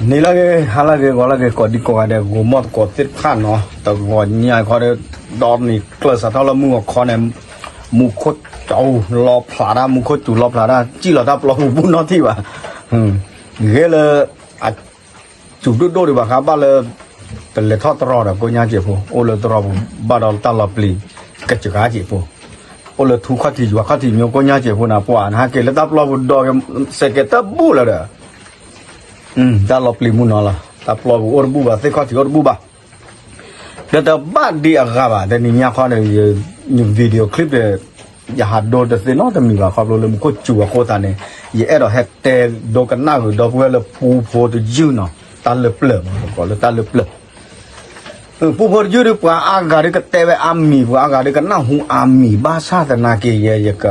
န့ၣ်လၢဂ့ၤ ဟါလၢဂ့ၤ ဂီၤလၢဂ့ၤ ကိးဒံကိးဂၤဒဲး ဂိၤမီၢ်သကိးသ့ၣ်တဖၣ်နီၤ, တဂီၤညါခီဒီး ဒီနံၤကျၢၢ်စးထီၣ်လၢမုၢ်ဂီၤခီန့ၣ် မူခိၣ်စူၤလီၤဖျးတၢ် မူခိၣ်စူၤလီၤဖျးတၢ် စံၣ်လီၤတၢ်ပျီပူၤ ဘူၣ်နီၢ်ထံၣ်ဘၣ်, ဂ့ၤလၢ အစူၤဒိၣ်ဒိၣ်ဒံးဘၣ်ဃးဘၣ်လၢ ပလဲၤထီၣ်တရီဒီးကိညါစဲးဖိ အိၣ်လၢတရီပူၤ ဘၣ်ဒီးတၢ်လီၤပျံၤ ကစှၤစဲးဖိ, အိၣ်လၢထူခီၣ်ထံးယွၤခီၣ်ထံး မ့ၢ်ကိညါစဲးဖိန့ၣ် ပှၤနဟဲက့ၤလၢတၢ်ပျီပူၤဒီး စဲးကဲးတဘူၣ်လၢၤဒီး တၢ်လီၤပျံၤမုၢ်နီၤလီၤ, တၢ်ပျီပူၤအိၣ်တဘူၣ်ဘၣ် သ့ၣ်ခီၣ်ထံးအိၣ်တဘူၣ်ဘၣ်, ဒီးတဘၣ်ဒံးအဂၤဘၣ် တနံၤညါခီန့ၣ် ယ video clip ဒီး ယဟးဒိတသ့နီတမံၤဘၣ် ခီဖျိလၢမူခိၣ်စူၤအဃိသတးန့ၣ် ယအဲၣ်ဒိးဟဲတဲဒိကနၣ်ဃုာ်ဒီပုၢ်ဝဲၢ်လၢပူဖိတယုၢ်နီၤ, တၢ်လၢပျၢၤမး ပကိးလၢတၢ်လၢပျၢၤ ပူဖိတယုၢ်ဒီး ပှၤအါဂၤဒီးကတဲဝဲအါမံၤ ပှၤအါဂၤဒီးကနၢ်ဟူအါမံၤ ဘၣ်ဆၣ်သနာ်က့ ယဲယက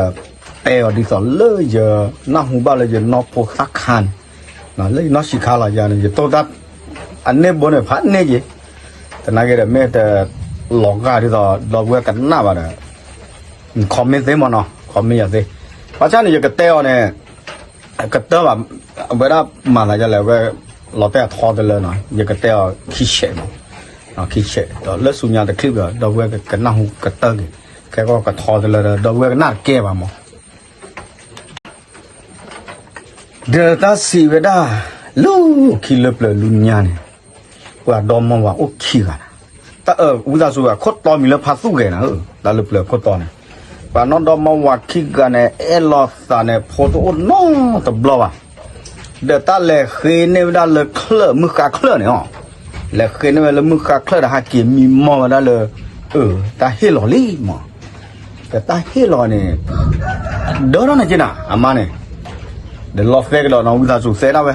တဲအီၤဒ်သိးလၢယနၢ်ဟူဘၣ်လၢယနီၢ်ဖိသၣ်ခါန့ၣ်, လၢယနီၢ်ဆံးခါလီၤယၤန့ၣ် ယတိၢ်တၢ် အန့ၢ်ဘိန့ၣ် ဖးန့ၢ်က့ၤ, သနာ်က့ဒီး မ့ၢ်တလီၤဂာ်ဒ်သိး ဒီပုၢ်ဝဲၢ်ကနၣ်ဘၣ်ဒီး comment သ့မးနီၤ comment ယၤသ့, ဘၣ်ဆၣ်န့ၣ် ယကတဲအီၤန့ၣ် ကတၢၢ်ဘၣ်, အဝဲဒၣ်မၤသးဒ်လဲၣ် အဝဲလီၤတဲာ်အထီတလၢနီၤ ယကတဲအီၤခံဆဲးမး, ခံဆဲး ဒီးလၢဆူညါတချံးဒီး ဒီပုၢ်ဝဲၢ်ကနၢ်ဟူကတၢၢ်က့ၤ, ခဲကီၢ်ကထီတလၢဒီး ဒီပုၢ်ဝဲၢ်ကနၣ်တကဲဘၣ်မး ဒီးတၢ်စံးဝဲဒၣ် လၢခံလၢပျၢၤလၢညါန့ၣ်, ပှၤဒီမါဝၤအိၣ်ခံဂၤန့ၣ်, တၢ်အၢ ဝံသးစူၤ အခိၣ်တီမံၤလၢဖါသူၣ်ဂဲၤန့ၣ်, တၢ်လၢပျၢၤအခိၣ်တီန့ၣ်, ပှၤနီၢ်ဒီမါဝၤခံဂၤန့ၣ် အဲၣ်လီၤသးန့ၣ် ဖိတအိၣ်နီတဘျီဘၣ်, ဒီးတၢ်လဲၤဃ့န့ၢ်ဝဲဒၣ်လၢချၢၣ် မုၢ်ဃါချၢၣ်န့ၣ်အီၤ, လဲၤဃ့န့ၢ်ဝဲလၢမုၢ်ဃါချၢၣ်ဒီး ဟဲက့ၤမံမီၢ်ဝဲဒၣ်လၢ အၢ တၢ်ဟ့ၣ်လီၤလံမး ဒီးတၢ်ဟ့ၣ်လီၤန့ၣ် ဒၢထီၣ်န့ၣ်က့နၤ အမါန့ၣ်, ဒီးလီၤသဲကဒီးနီၤ ဝံသးစူၤသဲဒၣ်ဝဲ,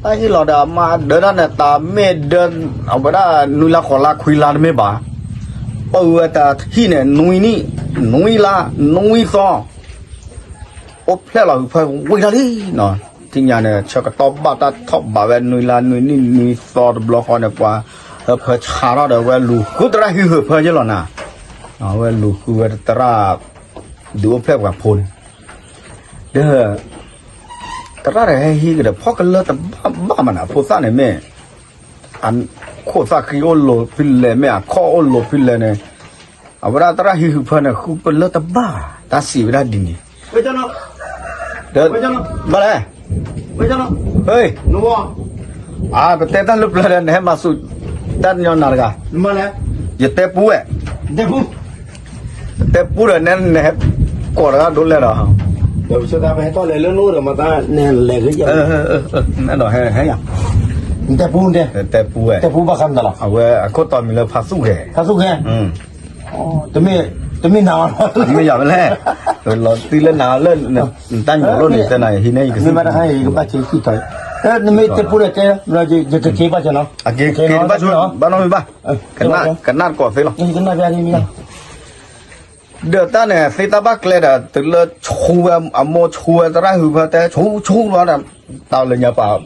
တၢ်ဟ့ၣ်လီၤဒီးအမါဒၢတၢ်န့ၣ် တၢ်မ့ၢ်ဒၢ အဝဲဒၣ်နွံလါဃိးလါခွံလါတမ့ၢ်ဘၣ်, ပၢဝဲတၢ်ဟံၣ်န့ၣ် နွံနံၣ် နွံလါ နွံသီ အိၣ်ဖျဲၣ်လီၤဟုးဖၢဝံၤထီၣ်လံနီၤ, ထံၣ်ညါန့ၣ် ဆၢကတီၢ်ဘၣ်တၢ်ထီၣ်ဘးဝဲနွံလါနွံနံၣ်နွံသီတဘျီဃီန့ၣ် ပှၤဟၢဖၢဆါထီၣ်ဒီး ဝဲလူၤဃုသရၣ်ဟံၣ်ဟုးဖၢယဲၢ်လီၤနၤ, ဝဲလူၤဃုဝဲသရၣ် ဒုးအိၣ်ဖျဲၣ်ပှၤဖိန့ၣ်, ဒီး သရၣ်ဒီးဟဲဟံးကဒီးဖီၣ်ကလၢတဘၣ်ဘၣ်မးနၤ ဖိသၣ်န့ၣ်မ့ၢ် အခိၣ်သၣ်ဃံအိၣ်လိၤဖဲလဲၣ် မ့ၢ်အခီၣ်အိၣ်လိၤဖဲလဲၣ်န့ၣ်, အဝဲဒၣ်သရၣ်ဟံၣ်ဟုးဖၢန့ၣ် ဃုပလၢတဘၣ် တၢ်စံးဝဲဒၣ်ဒ်န့ၣ် ဒီး ဘၣ်လဲၣ်, ဟ့ၣ်, အါ ပတဲတၢ်လၢပျၢၤဒီး နဟဲမၤဆူၣ် တၢ်ညီနၤတဂၤ, ယတဲပူဝဲ, တဲပူဒီး နဟဲကိးတဂၤဒိလဲၣ်ဒီး, ဒီးပဟဲထီၣ်လဲၤလၢနအိၣ်ဒီးမၤသး နလဲၤဂ့ၤယၤ, ဒီးဟဲဟဲယၤ, နတဲပူ, တဲပူဝဲ, တဲပူဘၣ်ဃးမတၤလီၤ, အဝဲအခိၣ်တီမံၤလၢဖါသူၣ်ဂဲၤ, ဖါသူၣ်ဂဲၤ တမ့ၢ်, တမ့ၢ်နၤဘၣ်လီၤ, တမ့ၢ်ယၤဝဲလဲၣ်, လီၤတံၢ်လၢနၤလၢ နတၢ်ညိးလိၣ်န့ၣ် တဲနၤဟံးန့ၢ်ယကသံၣ်, မ့ၢ်ဘၣ်တခါအံၤ ယကဘၣ်က့ၤသံၣ်ထီၣ်, နမ့ၢ်တဲပူဒီးတဲ, ယကက့ၤဘၣ်က့ၤနီၤ, က့ၤဘၣ်ဆိ, ဘၣ်နီတမံၤဘၣ်, ကနၣ်ကီးသ့လီၤ, ဒီးတၢ်န့ၣ် သ့တၢ်ဘၣ်ကျဲဒီး တုၤလၢဆူဝဲ အမိၢ်ဆူဝဲသရၣ်ဟုးဖၢတဲ ဆူဆူလီၤဒီး တၢ်လၢညါပှၤ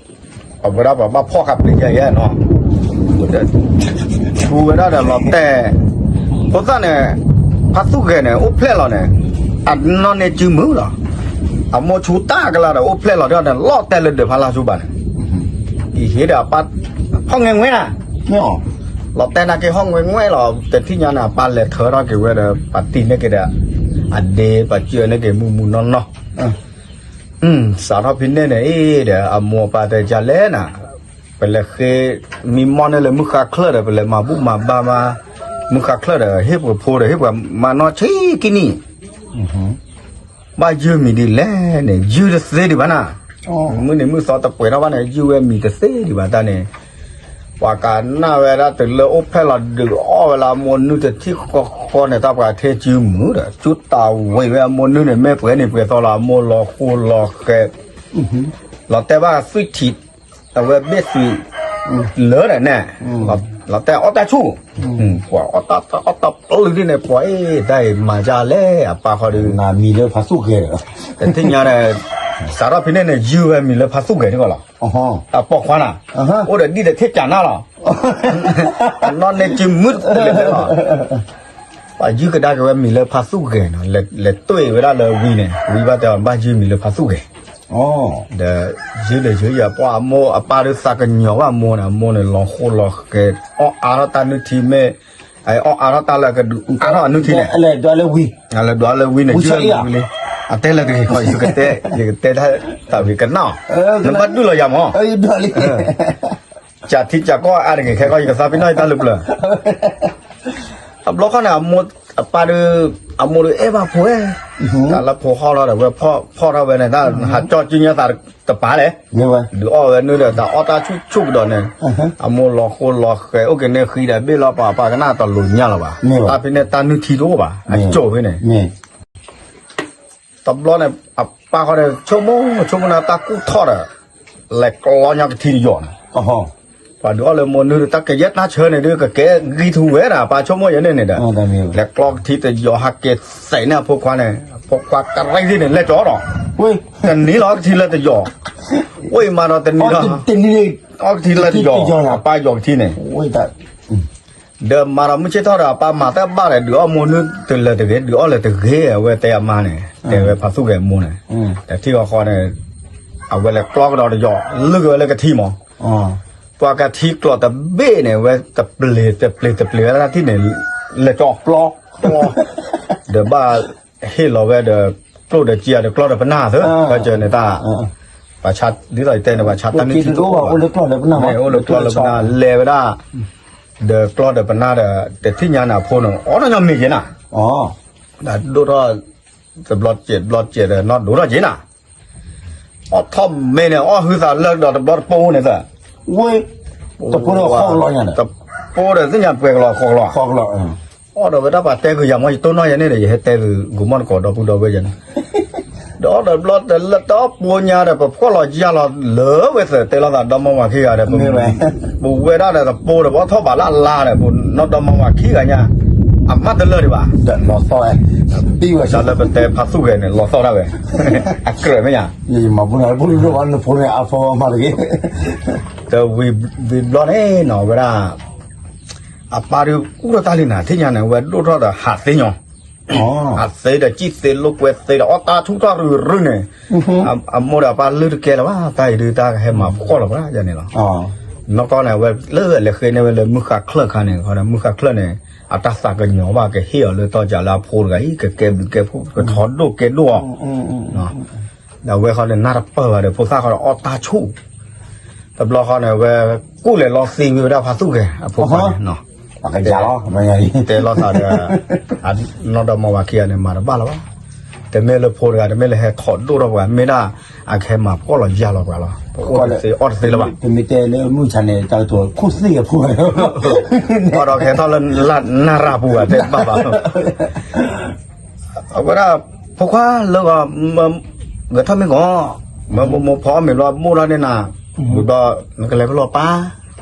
အဝဲဒၣ်ပှၤဘၣ်ဖီၣ်ဃာ်ပျံၤယဲၢ်ယဲၢ်နီၤ, ဆူဝဲဒၣ်ဒီးလီၤတဲာ်, ဖိသၣ်န့ၣ် ဖါသူၣ်ဂဲၤန့ၣ် အိၣ်ဖျဲၣ်လီၤန့ၣ် အနီၢ်န့ၢ်စုမုၢ်လီၤ, အမိၢ်ဆူတၢ်ကလၤဒီး အိၣ်ဖျဲၣ်လီၤဒီး လီၤတဲာ်လၢဒၢးဖါလါဆူဘၣ်န့ၣ်, အံၤဟ့ၣ်ဒီးအပၢ် ဟီၣ်ငွဲၣ်ငွဲၣ်ဧါ, လီၤတဲာ်နာ်က့ဟီၣ်ငွဲၣ်ငွဲၣ်လီၤ တထံၣ်ညါန့ၣ် အပၢ်လဲၤထၢထီၣ်က့ၤဝဲဒီး ပှၤတံၢ်န့ၢ်က့ၤဒီး အဒ့ ပှၤစၢန့ၢ်က့ၤမုၢ်မုၢ်နီၢ်နီၢ် စးထီၣ်ဖဲန့ၣ်န့ၣ် အံၤဒီး အမိၢ်အပၢ်တဲဒ်လဲၣ်နၤ, ပလဲၤဃ့ မံမီၢ်န့ၢ်လၢမုၢ်ဃါချၢၣ်ဒီး ပလဲၤမၤဘူၣ်မၤဘါမါ မုၢ်ဃါချၢၣ်ဒီး ဟ့ၣ်ပှၤဖိဒီး ဟ့ၣ်ပှၤမါနီၢ်ဆံးကံနံၣ်, ဘၣ်ယုၢ်မံၤဒ်လဲၣ်န့ၣ် ယုၢ်တသ့ဒံးဘၣ်နၤ, မုၢ်နံၤမုၢ်သီတပှဲၤထီၣ်ဘၣ်န့ၣ် ယုၢ်ဝဲမံၤတသ့ဒံးဘၣ်တၢ်န့ၣ်, ပှၤကနၣ်ဝဲဒၣ်တုၤလၢအိၣ်ဖျဲၣ်လီၤဒုးအီၣ်ဝဲလၢအမိၢ်နုၢ်တထံၣ်ဃီဃီန့ၣ် တၢ်ပှၤထဲစုမုၢ်ဒီး ကၠူတၢ်ဝံၤဝဲအမိၢ်နုၢ်န့ၣ် မ့ၢ်ပှဲၤန့ၣ်ပှဲၤသီလီၤ အမိၢ်လီၤဃိလီၤဃဲၤ လီၤတဲာ်ဘၣ်သွံၣ်ထံး အဝဲဘ့ၣ်သွံၣ် လၢာ်န့ၣ်န့ၣ် လီၤတဲာ်အီၣ်တၢ်ဆူၣ် ပှၤအီၣ်တၢ်အီၣ်တၢ်ပျုၢ်ဒ်န့ၣ် ပှၤအ့ၣ်တၢ်အံၤမၤဒ်လဲၣ် အပၢ်ဃီဒီး မံၤလၢဖါသူၣ်ဂဲၤဒီး တထံၣ်ညါဒီး စးထီၣ်ဖဲန့ၣ်န့ၣ် ယုၢ်ဝဲမံၤလၢဖါသူၣ်ဂဲၤန့ၣ်ကီးလီၤ အပိာ်ခွါနၤ အိၣ်ဒီးဒ်တထံၣ်ကၢ်နၢ်လီၤ အနီၢ်န့ၢ်စုမုၢ်တလဲၤလီၤ ပှၤယုၢ်ကဒါက့ၤဝဲမံၤလၢဖါသူၣ်ဂဲၤနီၤ လဲၤတွဲၣ်ဝဲဒၣ်လၢဝံၤန့ၣ် ဝံၤဘၣ်တဲအီၤဘၣ်ယုၢ်မံၤလၢဖါသူၣ်ဂဲၤ ဒီး ယုၢ်ဒီးယုၢ်ယၤပှၢ်အမိၢ်အပၢ်ဒုးသးကညီၤဘၣ်အမိၢ်န့ၣ် အမိၢ်န့ၣ်လီၤဃိလီၤဃဲၤ အီၣ်အါထီၣ်တၢ်နုၢ်ထံမ့ၢ် အီၣ်အါထီၣ်တၢ်လၢအကဒုးအါထီၣ်အနုၢ်ထံန့ၣ် လဲၤဒွးလၢဝံၤန့ၣ် ယုၢ်လီၤဝံၤလံ အတဲလၢတဂ့ၤဃီ ယကတဲ ယကတဲတၢ်သးဝံၤကနၣ်အီၤ နဘၣ်ဒုးလီၤယၤမၢ် ကၢ်ထံကၢ်ကီၢ်အါတဂ့ၤ ခဲကီၢ်ယကသးပ့ၤနီၣ်ယတၢ်လၢပျၢၤ တဘျီခီန့ၣ် အမိၢ်အပၢ်ဒီး အမိၢ်ဒီးအဲၣ်ဘၣ်ဖိဝဲ တၢ်လၢဖိဟီၣ်ထီၣ်ဒီးဝဲဖီၣ်ထီၣ်ဝဲန့ၣ် တၢ်ဟးကၠီၣ်ကၠူညါသးတပာ်လဲၣ် ဒုးအီၣ်ဝဲနုၢ်ဒီးတၢ်အီၣ်တၢ်ဆူၣ်ဆူၣ်ကဒီးန့ၣ် အမိၢ်လီၤဃိလီၤဃဲၤအိၣ်က့ၤန့ၣ်ဃံဒီးဘ့ၣ်လီၤပာ်ပာ်ကနၣ်တလူၤညါလီၤဘၣ် တၢ်ဖဲန့ၣ်တၢ်နုၢ်ထံတအိၣ်ဘၣ် အကၠိၣ်ဖဲန့ၣ် တဘျီန့ၣ် အပၢ်ဃီဒီး ဆိကမိၣ်ဆိကမိၣ်န့ၣ် တၢ်ကူၣ်ထီၣ်ဒီး လဲၤကျီညါကထံတယီၤန့ၣ် ပှၤဒုးအီၣ်လၢမိၢ်နုၢ်ဒီး တၢ်ကယဲၢ်တၢ်ဆၢန့ၣ်ဒုး ကကဲဂံၢ်ထူဝဲဒၣ် ပၢ်ဆိကမိၣ်ယဲန့ၣ်န့ၣ်ဒီး လဲၤကျီကထံတယီၤ ဟးက့ၤသဲးန့ၢ်အဖိခွါန့ၣ် အဖိခွါကရံၣ်သ့ၣ်န့ၣ် လဲၤကၠီဒီး တနံၤလီၤကထံလၢတယီၤ အိၣ်အံၤမၤဒီးတနံၤလီၤ အီၣ်ကထံလၢတယီၤ အပၢ်ယီၤကထံန့ၣ် ဒီးမၤဒီးမုၢ်ဆ့ၣ်ထီၣ်ဒီး အပၢ်မၤတၢ်ဘၣ်ဒီး ဒုးအီၣ်မိၢ်နုၢ်တလၢၤတဂ့ၤ ဒုးအီၣ်လၢၤတဂ့ၤ အဝဲတဲအမါန့ၣ် တဲဝဲဖါသူၣ်ဂဲၤမိၢ်န့ၣ် တထံၣ်ဃီဃီန့ၣ် အဝဲလဲၤကျီကဒီးတယီၤ လုၢ်က့ၤဝဲလၢကထံမး ပှၤကထံကျိးတဘ့ၣ်န့ၣ် ဝဲတပျ့ၤတပျ့ၤတပျ့ၤဝဲဒၣ်တထံၣ်န့ၣ် လဲၤကၠီ ဒီးဘၣ်ဟ့ၣ်လီၤဝဲဒီး ကျိၣ်ဒီးစံးဒီးကျီဒီးပနၢ်သၢ ဖဲကၢန့ၣ်တၢ် ပှၤဆါဒ်သိးယတဲန့ၣ် ပှၤဆါတၢ်နုၢ်ထံတအိၣ်ဘၣ် အိၣ်လၢကျီၢ်လၢပနၢ် မ့ၢ်အိၣ်လၢကျီၢ်လၢပနၢ် လဲၤဝဲဒၣ် ဒီးကျီၢ်ဒီးပနၢ်ဒီး တထံၣ်ညါန့ၣ်အဖိန့ၣ် အီၣ်ထီၣ်ညီမ့ၢ်က့ၤနၤ ဒိၣ်ထီၣ် တဘျီစဲးဘျီစဲးဒီး နီၢ်ဒိၣ်ထီၣ်က့ၤနၤ အီၣ်ထီၣ်မ့ၢ်န့ၣ် အီၣ်ဟုသးလၢဒီးတဘျီတပိၢ်န့ၣ်သၢ တပိၢ်ဒီးသ့ၣ်ညါပှဲၤကလီၤဃီကလီၤ အီၣ်ဒီးဝဲဒၣ်ပှၤတဲဂုာ်ယၤမ့ၢ် ယတိၢ်နီၣ်ယဲန့ၣ်ဒီး ယဟဲတဲဂုာ်မီၢ်နကိးဒီပုၢ်ဒီဝဲၢ်ယဲန့ၣ် ဒီးအီၣ်ဒီးဘျီတလၢတပိၢ်ညါဒီး ပဖှီၣ်လီၤယၢ်လီၤလၢဝဲသၢတဲလိာ်သးဒီမါဝၤခံဂၤဒီး ပဝဲဒၣ်ဒီးတပိၢ်ဒီး ပအီၣ်ထီၣ်ဘၣ်လၢအလါဒီး ပနီၢ်ဒီမါဝၤခံဂၤညါ အမၤတလၢာ်ဒံးဘၣ် လီၤသီၣ်ဝဲ တၢ်လၢပတဲဖါသူၣ်ဂဲၤန့ၣ် လီၤသီၣ်ဒၣ်ဝဲ အကြၢးမ့ၢ်ညါ ဖိန့ၣ်အဖီမၤတဂ့ၤ တဝံၤဘျီန့ၣ်နီၤ ဝဲဒၣ် အပၢ်ဒုးကူၣ်ထီၣ်တၢ်လံနၤ ထံၣ်ညါန့ၣ် ဝဲဒိၣ်ထီၣ်ဒီးဟးသ့ညီ ဟးသ့ဒီးစံၣ်သ့လိာ်ကွဲသ့ဒီး အီၣ်တၢ်ဆူၣ်ထီၣ်ရုၢ်ရုၢ်န့ၣ် အမိၢ်ဒီးအပၢ်လုၢ်တကဲလၢၤဘၣ် တၢ်အံၤဒုးတၢ်ကဟဲမၤဖှီၣ်လီၤပှၤယဲန့ၣ်လီၤ နီၢ်ကီၢ်န့ၣ် အဝဲလၢအလဲၤဃ့န့ၢ်ဝဲလၢမုၢ်ဃါချၢၣ်ခါန့ၣ် မုၢ်ဃါချၢၣ်န့ၣ် အတၢ်သးကညီၤဘၣ်ကဟ့ၣ်အီၤလၢတီၢ်ကးလၢအဖိတဂၤအံၤ ကကဲဘျုးကဲဖှိၣ် ကထီဒိၣ်ကဲဒိၣ်အီၤ ဒီးအဝဲဃီဒီးနၢ်တပၢၢ်ဘၣ်ဒီး ဖိသၣ်ဃီဒီးအီၣ်တၢ်ဆူၣ် တဘျီဃီန့ၣ် ဝဲကူၣ်လဲၤလီၤသံဝံၤဝဲဒၣ်ဖါသူၣ်ဂဲၤ အဖိခွါန့ၣ် တဲလိာ်သးဒီး နီၢ်ဒီမါဝၤခံဂၤန့ၣ် မၤတဘၣ်လၢၤဘၣ် တမ့ၢ်လၢဖိတဂၤ တမ့ၢ်လၢဟဲထီၣ်ဒိၣ်ထီၣ်ပှၤ မ့ၢ်ဒၣ် အကဟဲမၤဖှီၣ်လီၤယၢ်လီၤပှၤလီၤ ပအိၣ်တသ့အီၣ်တသ့လၢၤဘၣ် ပမ့ၢ်တဲလၢမုၢ်ဆါန့ၣ် တၢ်ကတိၤခူၣ်သ့ၣ်အဖိ အီၣ်ဒီးကဟဲထီၣ်လၢနၢ်ရၢ်ပူၤဘၣ် တဲဘၣ်ဘၣ် အဝဲဒၣ် ဖိခွါလၢဂီၤ ဂဲၤထီၣ်မ့ၢ်ဂီၤ မ့ၢ်မိၢ်ဖီအီၣ်မ့ၤဘျီဘိၣ်ထီၣ်န့ၢ်နၤ ဝံၤဘျီ နကလဲၤဖဲလီၤပၢ်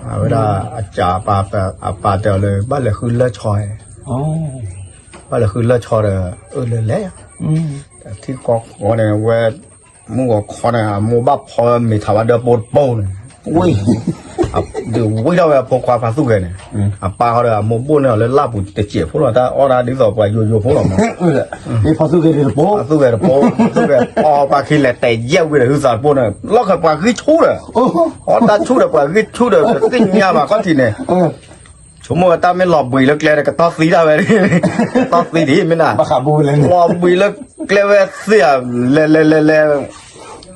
အဝဲဒၣ်အစၢ်အပၢ်တဲအီၤလၢ ဘၣ်လဲၤဃုလၢဆီ ဘၣ်လဲၤဃုလၢဆီဒီး အၢၣ်လၢလဲၤ ထံဃီဃီန့ၣ် ဝဲ မုၢ်ဂီၤခီန့ၣ် အမိၢ်ဘၣ်ဖီမ့ၤထးဝဲဒၢပိတပိန့ၣ် ဒုးဝံထီၣ်ဝဲအဖိခွါဖါသူၣ်ဂဲၤန့ၣ် အပၢ်ဃီဒီးအမိၢ်ဘိၣ်န့ၢ်အီၤလၢလၢ်ပူၤတစဲးဖိလီၤ တၢ်အီၣ်ဒၣ်ဒ်သိးပှၤယိယိဖိလီၤမး ဖါသူၣ်ဂဲၤတပိ ဖါသူၣ်ဂဲၤတပိ ဖါသူၣ်ဂဲၤအီၣ်ပှၤခံလဲၤတဲာ်ယဲၢ်ဝံၤဒီး ဟုသးတပိန့ၣ် လီၢ်ခံပှၤဂံၢ်ဆူၣ်ဒီး အီၣ်တၢ်ဆူၣ်ဒီးပှၤဂံၢ်ဆူၣ်ဒီး တသ့ၣ်ညါဘၣ်ခီၣ်ထံးန့ၣ် ဆိကမိၣ်ဝဲတၢ်မ့ၢ်လီၤဘှံးလၢကျဲဒီး ကတီၢ်သံတၢ်ဝဲ ကတီၢ်သံဒံးမ့ၢ်နၤ လီၤဘှံးလၢကျဲဝဲသ့ၣ်ဧါ လဲၤလဲၤလဲၤလဲၤ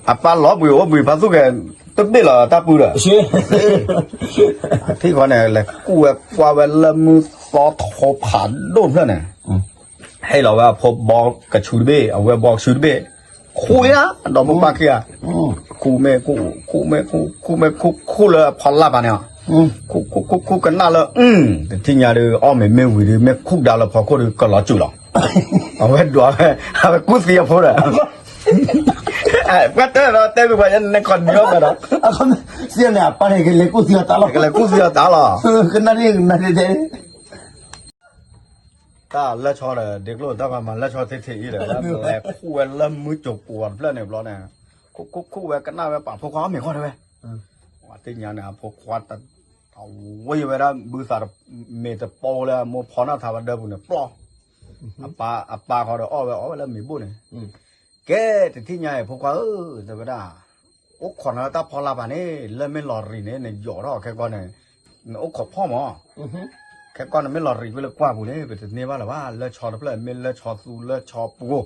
အပၢ်လီၤဘှံးအိၣ်ဘှံးဖါသူၣ်ဂဲၤ တဘ့ၣ်လီၤတၢ်ပူၤဒီး ထံၣ်ဃီန့ၣ် လဲၤကူၣ်ဝဲကွၢ်ဝဲလၢမုၢ်သီထိဖးဒိၣ်ဖျၢၣ်န့ၣ် ဟ့ၣ်လီၤဝဲအဖိဘီကဆူတဘ့ၣ် အဝဲဘီကဆူတဘ့ၣ် ခူၣ်ယါ ဒီးမိၢ်ပၢ်ခံဂၤ ခူၣ်မ့ၢ်ခူၣ် ခူၣ်မ့ၢ်ခူၣ် ခူၣ်မ့ၢ်ခူၣ် ခူၣ်လၢအဖီလာ်ပာ်န့ၣ် ခူၣ်ခူၣ်ခူၣ်ခူၣ်ကနၣ်လၢ တထံၣ်ညါဒီး အီၣ်မ့ၤမ့ၢ်ဝံၤဒီး မ့ၢ်ခူၣ်ဒါလၢဖီခိၣ်ဒီး ကလီၤစူၤလီၤ အဝဲဒွးဝဲ အဝဲကူၣ်သံအဖိဒီး ပှၤတဲဒီးတဲကွံာ်ပှၤယဲန့ၣ် ခီၣ်နံၤအီၣ်မးဒီး သ့ၣ်န့ၣ် အပၢ်န့ၣ် ကလဲၤကူၣ်သံအီၤတၢ်လီၤ ကလဲၤကူၣ်သံအီၤတၢ်လီၤ ကနၣ်ဒ်ကနၣ်ဒ်တဲ တၢ်လၢဆီဒီး ဒ့ကျိၣ်တၢ်ပှၤမၤလၢဆီသ့ၣ်ထံၣ်အံၤဒီး လဲၤခူၣ်ဝဲလၢမုၢ်ကၠိၤပူၤတဖျၢၣ်န့ၣ်ဘျီန့ၣ် ခူၣ်ခူၣ်ခူၣ်ဝဲကနၣ်ဝဲပာ်ဖိခွါအီၣ်မ့ၤဃီတဲဝဲ သ့ၣ်ညါန့ၣ် အဖိခွါ အဝဲယဝဲဒၣ်ဘုသး မ့ၤတပိလၢမိၢ်ဖီနၢ်ထးဝဲဒၢပူၤန့ၣ် ပျီ အပၢ်ဃီဒီးအီၣ်ဝဲအီၣ်ဝဲလၢမ့ၤဘိၣ်န့ၣ် ကဲတထံၣ်ညါအံၤ ဖိခွါဧၢ, တဲဝဲဒၣ်, အိၣ်ခိးနၤလၢတၢ်ဖီလာ်ဘၣ်န့ၣ် လၢမ့ၢ်လီၤရံၤန့ၣ် နယိးထီၣ်ခဲကီၢ်န့ၣ်, နအိၣ်ခိးဖီမး, ခဲကီၢ်နမ့ၢ်လီၤရံၤကွံာ်လၢကွၢ်ပူၤန့ၣ် ပတန့ၢ်ဘၣ်လၢၤဘၣ်, လၢဆီတဖျၢၣ် မ့ၢ်လၢဆီသူလၢဆီပူၤ,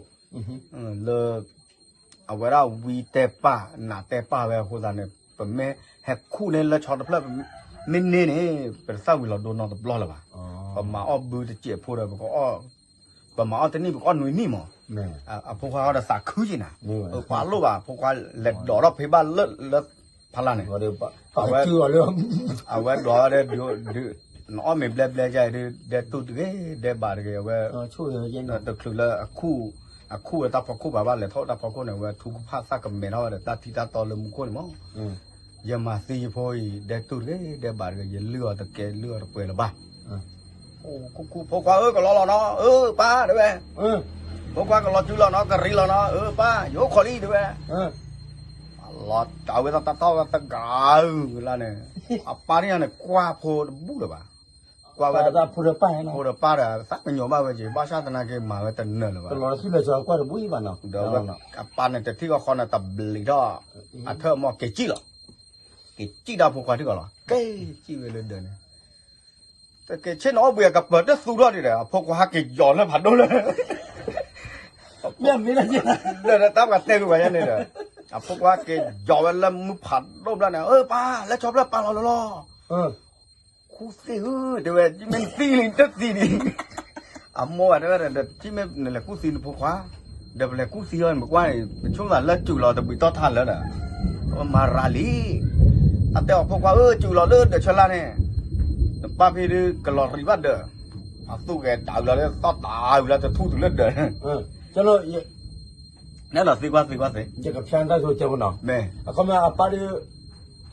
လၢ အဝဲဒၣ်ဝံတဲပၢ်နးတဲပၢ်ဝဲအဃိသတးန့ၣ် ပမ့ၢ်ဟဲခူၣ်န့ၢ်လၢဆီတဖျၢၣ် မ့ၢ်န့ၢ်န့ၣ် ပတသၣ်ဝံၤလီၤဒိနီတဘျီလၢၤဘၣ်. ပမၤအီၣ်ဘုတစဲးဖိဒီး ပမၤအီၣ်တနံၣ် ပကအီၣ်နွံနံၣ်မး, အဖိခွါဃီဒီးသးခုက့ၤနၤ, ပှၤလိၣ်ဘၣ် ဖိခွါလဲၤဒိးထီၣ်ဖံးဘၣ်လၢ လၢဖီလာ်န့ၣ် အဝဲဒိးဝဲဒၣ်, နအီၣ်မ့ၤဘျဲဘျဲကဲဒုး ဒဲတူၢ်တဂ့ၤ ဒဲဘးတဂ့ၤ အဝဲ တချုးလၢ အခူၣ်ဝဲတၢ်ဖီခိၣ်ဘၣ်ဘၣ် လဲၤထီၣ်တၢ်ဖီခိၣ်န့ၣ် အဝဲထူကဖၣ်သၣ်ကမဲထီၣ်ဝဲဒီး တၢ်ထံတၢ်တီလၢမူခိၣ်န့ၣ်မး, ယမၤသံယဖိအံၤ ဒဲတူၢ်တဂ့ၤ ဒဲဘးတဂ့ၤ ယလုၢ်အီၤတကဲ လုၢ်အီၤတပှဲၤလၢၤဘၣ်. ဖိခွါဧၢ ကလီလီၤနီၤ အၢပၢ် တဲဝဲ, ဖိခွါကလီၤစုလီၤနီၤ ကရံလီၤနီၤ အၢပၢ် ယအိၣ်ခိးလံ တဲဝဲ, လီၤတၢ်ဝဲတၢ်တၢ်တဂၤအုၣ်လၢန့ၣ်, အပၢ်န့ၣ်န့ၣ် ကွၢ်ဖိတဘူၣ်လၢၤဘၣ်, ကွၢ်ဝဲ ဖိဒီးပၢ်ဒီး သးကညီၤဘၣ်ဝဲက့ၤ ဘၣ်ဆၣ်သနာ်က့ မၤဝဲတနၢၤလၢၤဘၣ်, ဒီးအပၢ်န့ၣ် တထံၣ်ဃီဃီန့ၣ် တဘျံးထီၣ် အထၢၣ်မီၢ်က့ၤစံၣ်လီၤ, က့ၤစံၣ်တၢ်ဖိခွါထံၣ်ဃီလီၤ က့ၤစံၣ်ဝဲလၢဒၢးန့ၣ်, တက့ၤဆ့ၣ်နီၤအီၣ်ဘှံးအကပၢၤတသူထီၣ်ဒံးဒီး အဖိခွါဟဲက့ၤယီၤလၢဖးဒိၣ်လၢ ဒီးတၢ်ပှၤတဲဂ့ၤဝဲညါန့ၣ်ဒီး အဖိခွါက့ၤယီၤဝဲလၢမုၢ်ဖးဒိၣ်ဘျီန့ၣ် အၢပၢ် လၢဆီဖျၢၣ်ပၢ်လီၤလီၤလီၤ, ခူၣ်သ့ၣ်ဧၢ တဲဝဲ မ့ၢ်နသံလံတသံဒံး, အမိၢ်ဘၣ်တဲဝဲဒီး ထံၣ်မ့ၢ်နလဲၤကူၣ်သံနဖိခွါ, ဒီးပလဲၤကူၣ်သံအီၤန့ၣ် ပကွၢ်န့ၣ် ပဆိကမိၣ်လၢစူၤလီၤတဘှံးတီၢ်ထါလၢာ်ဒီး ပမၤရၤလံ အတဲအီၤဖိခွါဧၢ စူၤလီၤလၢဒၢးဆၢလါန့ၣ်, နပၢ်ဖံဒုးကလီၤရံၤဘၣ်ဒၢး, အသူၣ်ဂဲၤတၢ်အုးလီၤလၢသီၣ်တၢ်အုးလီၤတထူၣ်တုၤလၢဒၢး, နဲဒီးသံကွၢ်သံကွၢ်သ့, ယကဖျါတၢ်ဆိကမိၣ်နီၤ, အခီပညီအပၢ်ဒုး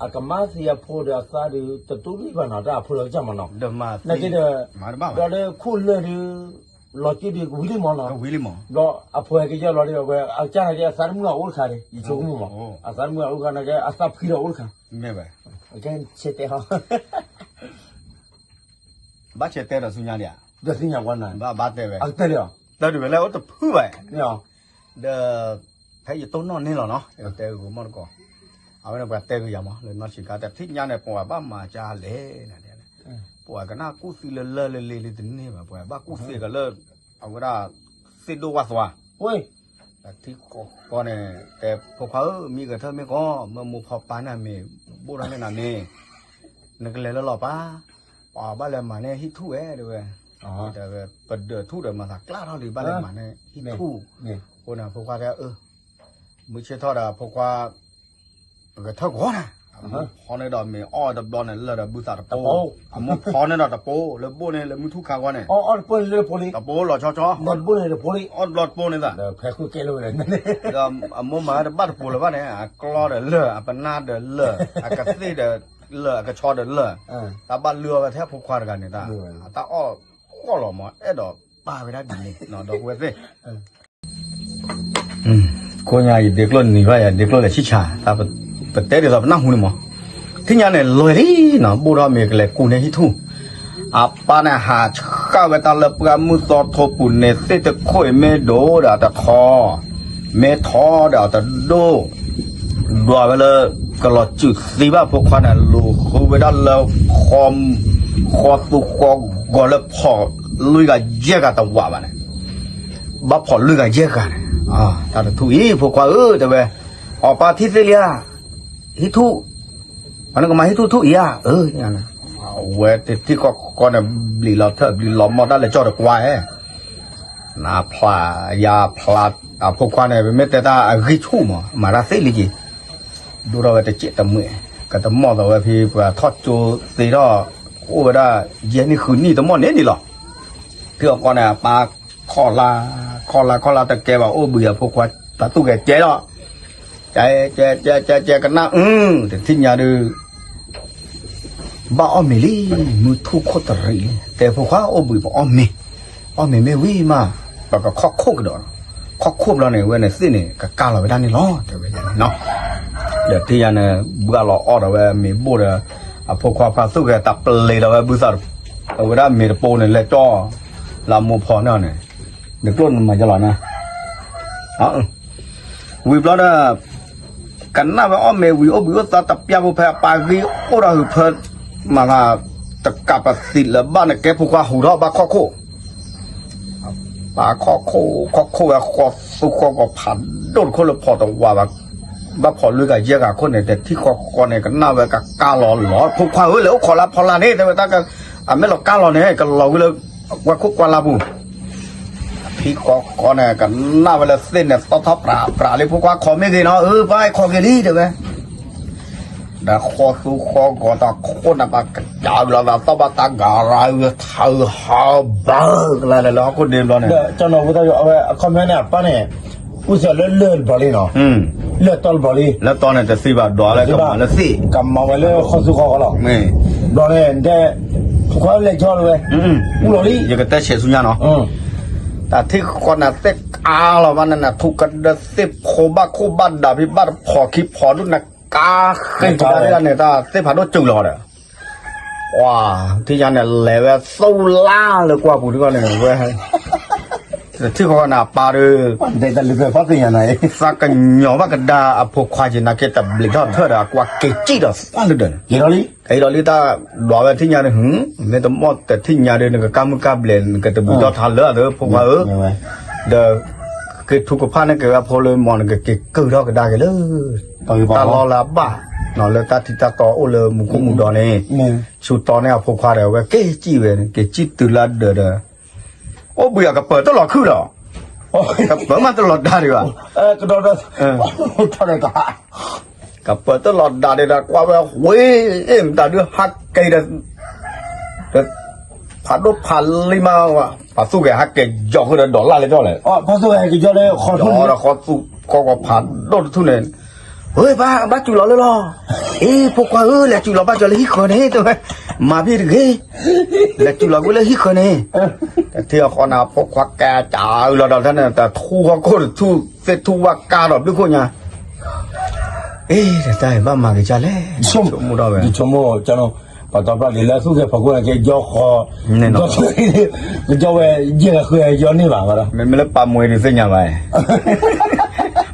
အကမၣ်သံအဖိဒီးအသးဒုး တတူၢ်လိာ်ဘၣ်နီၤ တၢ်အဖိလီၤကစၢ်မးနီၤ, နာ်က့ဒီး ဒီးလၢခိၣ်လၢာ်ဒုး လီၤက့ဒုးကဝံၤလံမးနီၤ, ဘျီအဖိဟဲက့ၤယီၢ်လီၤဒီး အဝဲအကစၢ်နာ်က့ အသးတမုာ်အအိၣ်တခါဒီး ယဆိကမိၣ်မး, အသးတမုာ်အအိၣ်တခါနာ်က့ အသးဖှံဒီးအိၣ်တခါ, ဆဲးတဲဟီ ဘၣ်ဆဲးတဲဒီးဆူညါဒံးဧါ, ဒီးသ့ၣ်ညါဝဲနၤ, ဘၣ်ဘၣ်တဲဝဲ, အကတဲလံ, တၢ်ဒုးဝဲလၢအိၣ်တဖုဘၣ်, ဒီး ဖဲယတိၢ်နီၣ်န့ၣ်လီၤနီၤ ယတဲဂ့ၤမီၢ်တကီၢ်, အဝဲန့ၣ်ပှၤတဲဂ့ၤယၤမး လၢနီၢ်ဆံးခါ တထံၣ်ညါန့ၣ် ပှၤဘၣ်မၤကလဲၣ်န့ၣ်, ပှၤကနၣ်ကူၣ်သံလၢလၢၢ်လံၤလံၤတန့ၢ်ဘၣ် ပှၤဘၣ်ကူၣ်သံကလၢ အဝဲဒၣ် သ့ၣ်ဒိၣ်ဝၣ်သွါ တထံၣ်ဃီဃီန့ၣ် တဲဖိခွါဧၢ မံဂဲၤထၢၣ်မ့ၢ်ကီး မၢမိၢ်ဖီပၢ်န့ၣ်မ့ၢ် ဘိၣ်ထီၣ်န့ၢ်နၤမ့ၢ် နကလဲၤလၢလီၤပၢ်, ပှၤဘၣ်လဲၤမၤန့ၢ်ဟံၣ်ထူၣ်ဝဲတဲဝဲ, ပဒၢးထူၣ်ဒီးမၤသးကျၣ်ထီၣ်လံ ဘၣ်လဲၤမၤန့ၢ်ဟံၣ်ထူၣ်, အဃိန့ၣ်ဖိခွါတဲအၢ, မုၢ်ဆ့ၣ်ထီၣ်ဒီးဖိခွါ ဂဲၤထၢၣ်ကီးနၤ, အမိၢ်ဖီန့ၢ်ဒီးမ့ၢ်အီၣ်တဘျီန့ၣ် လၢာ်ဒီးဘုသးတပိ, အမိၢ်ဖီန့ၢ်ဒီးတပိ လၢဘိၣ်န့ၣ်လၢမုၢ်ထူၣ်ခါဂီၢ်န့ၣ်, တပိလီၤဆီဆီ, ဒီးအမိၢ်မၤတဘၣ်တပိလၢၤဘၣ်န့ၣ် အကျီဒီးလၢာ် အပနၢ်ဒီးလၢာ် အကသ့ၣ်ဒီးလၢာ် အကဆီဒီးလၢာ်, တၢ်ဘၣ်လုၢ်အီၣ်ဝဲထဲဖိခွါတဂၤန့ၣ် တၢ်အီၣ်ဃီလီၤမး အဲၣ်ဒိးပာ်ဝဲဒၣ်ဒ်န့ၣ် ဒီပုၢ်ဝဲၢ်သ့ၣ် ခိၣ်ညါယဒ့ကျိၣ်နံၤဘၣ်ယၤ ဒ့ကျိၣ်လဲၤဆံၣ်ဆါ, ပတဲဒ်သိးပနၢ်ဟူန့ၣ်မး, ထံၣ်ညါန့ၣ် လွဲလံနီၤ ဘိၣ်ထီၣ်မ့ၢ်ကလဲၤကူၣ်န့ၢ်ဟံၣ်ထူၣ်, အပၢ်န့ၣ်ဟးဃၣ်ဝဲတၢ်လၢပှၢ်မုၢ်သီထိပူၤန့ၣ် သ့ၣ်တခိၣ်အံၤမ့ၢ်ဒိၣ်ဒီးအတထီ, မ့ၢ်ထီဒီးအတဒိၣ်, ဒွးဝဲလၢ ကလီၤစုာ်သံဘၣ်ဖိခွါန့ၣ် လူၤဃုဝဲဒၣ်လၢ ဃီသူဃီဂီၤလၢဖီၣ်လွံၢ်ဂၤယဲၢ်ဂၤတဝးဘၣ်န့ၣ် ဘၣ်ဖီၣ်လွံၢ်ဂၤယဲၢ်ဂၤန့ၣ်, တၢ်တထူၣ်အံၤ ဖိခွါဧၢ တဲဝဲ, အပၢ်ထံၣ်သ့လံဧါ, ဟံၣ်ထူၣ်, နကမၤဟံၣ်ထူၣ်ထူၣ်အံၤဧါ, အဝဲတထံၣ်ဃီဃီန့ၣ် ဘျံးလီၤထၢၣ် ဘျံးလီၤမီၢ်တၢ်လဲၤကၠီၣ်တကွၢ်ဧဲ နဖျါယဖျါ, အဖိခွါန့ၣ် ပမ့ၢ်တဲတၢ်အဂံၢ်ဆူၣ်မး မၤတၢ်သ့လံက့ၤ, ဒိၣ်ထီၣ်ဝဲတစဲးတမှဲး, ကတမီၢ်သီဝဲဖဲပှၤထီၣ်ကၠိသ့ထီၣ်, အိၣ်ဝဲဒၣ်ယဲၢ်နံၣ်ဃုနံၣ်တမီၢ်န့ၣ်န့ၣ်လီၤ, ထံၣ်အီၤကီးန့ၣ် အပၢ်ခီၣ်လါ, ခီၣ်လါခီၣ်လါတကဲဘၣ် အိၣ်ဘှံးအဖိခွါ တၢ်သူၣ်ဂဲၤကဲလီၤ, ကဲကဲကဲကဲကဲကနၣ်အု, တထံၣ်ညါဒုး ဘၣ်အီၣ်မ့ၤလံ, မုၢ်ထူၣ်ခိၣ်တရံးလံ, တဲဖိခွါအိၣ်ဘှံးပအီၣ်မ့ၤ, အီၣ်မ့ၤမ့ၢ်ဝံၤမး, ပကခီၣ်ခိၣ်ကဒီး, ခီၣ်ခိၣ်ဘျီန့ၣ် ဝဲန့ၣ်သ့ၣ်န့ၣ် ကကၢ်လီၤဝဲဒၣ်န့ၣ်လီၤ တဲဝဲန့ၣ်, ဒီးထံၣ်ညါန့ၣ် ဘှၣ်လီၤအီၣ်ဒီးဝဲမ့ၤဘိၣ်ဒီး, အဖိခွါဖါသူၣ်ဂဲၤတၢ်ပျ့ၤဒီးဝဲဘုသး, အဝဲဒၣ်မ့ၤတပိန့ၣ် လဲၤကၠီၣ်, လၢအမိၢ်ဖီန့ၣ်န့ၣ်, နကျိၣ်နမၤယလီၤနၤ အ ဝံၤဘျီဒီး ကနၣ်ဝဲအီၣ်မ့ၤဝံၤ အိၣ်ဘှံးအိၣ်သါတပျၢ်ဖိဖဲအပၢ်ဂ့ၢ်အိၣ်ဒီးဟုးဖၢ မၤသး တကးပသံးလၢၤဘၣ်န့ၣ် ကဲဖိခွါဟူးထီၣ်ဘၣ်ခီၣ်ခိၣ် ပၢ်ခီၣ်ခိၣ် ခီၣ်ခိၣ်ဝဲဃီသူဃီဂီၤဖးဒိၣ်တခိၣ်လၢဖီၣ်တဝးဘၣ် ဘၣ်ဖီၣ်လွံၢ်ဂၤယဲၢ်ဂၤခိၣ်န့ၣ် တထံၣ်ဃီဃီန့ၣ် ကနၣ်ဝဲကကါလီၤလီၤ ဖိခွါဧၢ လဲၤအိၣ်ခိးလၢဖီလာ်န့ၣ် တဲဝဲတၢ် အမ့ၢ်လီၤကါလီၤန့ၣ် ကလီၤဝံၤလၢ ဝဲခိၣ်ကွၢ်လၢပူၤ ထံဃီဃီန့ၣ် ကနၣ်ဝဲလၢသ့ၣ်န့ၣ် သီၣ်ထီၣ်ပြးပြးလံ ဖိခွါခိးမ့ၢ်ဂ့ၤနီၤ အၢ ပၢ်အဲၣ်ခိးက့ၤလံ တဲဝဲ ဒီးဃီသူဃီဂီၤတၢ်ခိၣ်န့ၣ် ဘၣ်ကစၢ်ဝံၤလီၤသး သီၣ်ဘၣ်တၢ်ဂၤရၤဝံၤထးဟးဘၣ်ကလါလဲၤလၢဟီၣ်ခိၣ်ဒ့ဘျီန့ၣ် ဒီးကၠီနီၤဖိသၣ်ယိၤ အဝဲအခီပညီန့ၣ် အပၢ်န့ၣ် အူစၢၤလၢလၢၢ်တဘျီလံနီၤ လၢၢ်တီတဘျီလံ လၢတီန့ၣ်တသံဘၣ် ဒွးလၢကမၤလၢသ့ၣ် ကမၤဝဲလၢဃီသူဃီဂီၤလီၤ ဘျီန့ၣ် တဲ ဖိခွါလဲၤကၠီတဝဲ အူလီၤလံ ယကတဲဆဲးဆူညါနီၤ တၢ်ထံၣ်ဃီန့ၣ် သ့ၣ်ကါလီၤဘၣ်န့ၣ် ထူကဒၢသ့ၣ်ဖိဘၣ်ခိၣ်ဘၣ်ဒးဖံးဘၣ်တဖီၣ်ခံဖီၣ်ဒိၣ်န့ၣ် ကါဃ့ကဒါန့ၣ် တၢ်သ့ၣ်ဖးဒိၣ်စူၤလီၤဒီး ပှၤ ထံၣ်ညါန့ၣ် လဲၤဝဲသူလါလၢကွၢ်ပူၤဒ်န့ၣ်ဝဲ ထံၣ်ဃီန့ၣ် အပၢ်ဒီး သးကညီၤဘၣ်ကဒါအဖိခွါက့ၤ နာ်က့တဘျံးထီၣ်ထၢၣ်ဒီး အကွၢ်က့ၤစံၣ်ဒီးသၣ်လၢဒၢးန့ၣ် က့ၤဒီးလံတၢ်ဒွးဝဲထံၣ်ညါဒီး မ့ၢ်တမီၢ်တထံၣ်ညါဒီး နကကါမုၢ်ကါဘျဲး နကတဘူၣ်ထီၣ်ထါလၢအသး ဖိခွါဧၢ ဒီး က့ၤထူကဖၣ်န့ၣ်က့ၤဝဲဖိလၢမီၢ် နကက့ၤကၢၢ်ထီၣ်ကဒါက့ၤလၢ တၢ်လီၢ်လၢအဘၣ် လၢတၢ်ထံတၢ်တီအိၣ်လၢမူခိၣ်မူဒီးန့ၣ် ဆူတီန့ၣ်အဖိခွါဒီး အဝဲက့ၤစံၣ်ဝဲ က့ၤစံၣ်တုၤလၢဒၢးဒီး အိၣ်ဘှံးအကပၢၤတလီၤခုၣ်လီၤ ကပၢၤမးတလီၤဒါဒံးဘၣ် ကပၢၤတလီၤဒါဒံးဒီး ကွၢ်ဝဲဝ့ၢ် မတၤဒုးဟးက့ၤဒီး ဖးဒိၣ်ဖးလံၤမး ပှၤသူၣ်ဂဲၤဟးက့ၤယီၤဃုာ်ဒီး ဒီးလၢ်လၢကၠီလဲၣ် ဒီးဃီသူဃီဂီၤဖးဒိၣ်တထူၣ်န့ၣ် ဝဲဘၣ်ဘၣ်စူၤလီၤလၢလီၤ အ့ ဖိခွါဧၢ လဲၤစူၤလီၤဘၣ်ကၠီလၢဟံၣ်ဃၢၤန့ၣ် တဲဝဲ မၤဘၣ်တဂ့ၤ လဲၤစူၤလီၤကွံာ်လၢဟံၣ်ဃၢၤန့ၣ် တထံၣ်အဃီန့ၣ် ဖိခွါကဲစးအုးလီၤဒီးန့ၣ် တထူၣ်ဟီၣ်ခိၣ်တထူၣ် သ့ၣ်ထူၣ်ဝၣ်ကါဒီးဘျုးခိၣ်ညါ အ့ တၢ်ဘၣ်မၤက့ၤကၢ်လဲၣ် ဆိကမိၣ်ဒီးဝဲ ယဆိကမိၣ်ကၢ်နီၤ ပှၤတီပှၤလံၤလၢသူၣ်ဂဲၤဖီခိၣ်န့ၣ် ကဲယီဃီ ကၠီဝဲ ယဲၢ်ဂၤဃုာ်ယီန့ၢ်ဘၣ်ဝဲဒီး မ့မ့ၢ်လၢပာ်မွဲၤဒုးသ့ၣ်ညါဘၣ်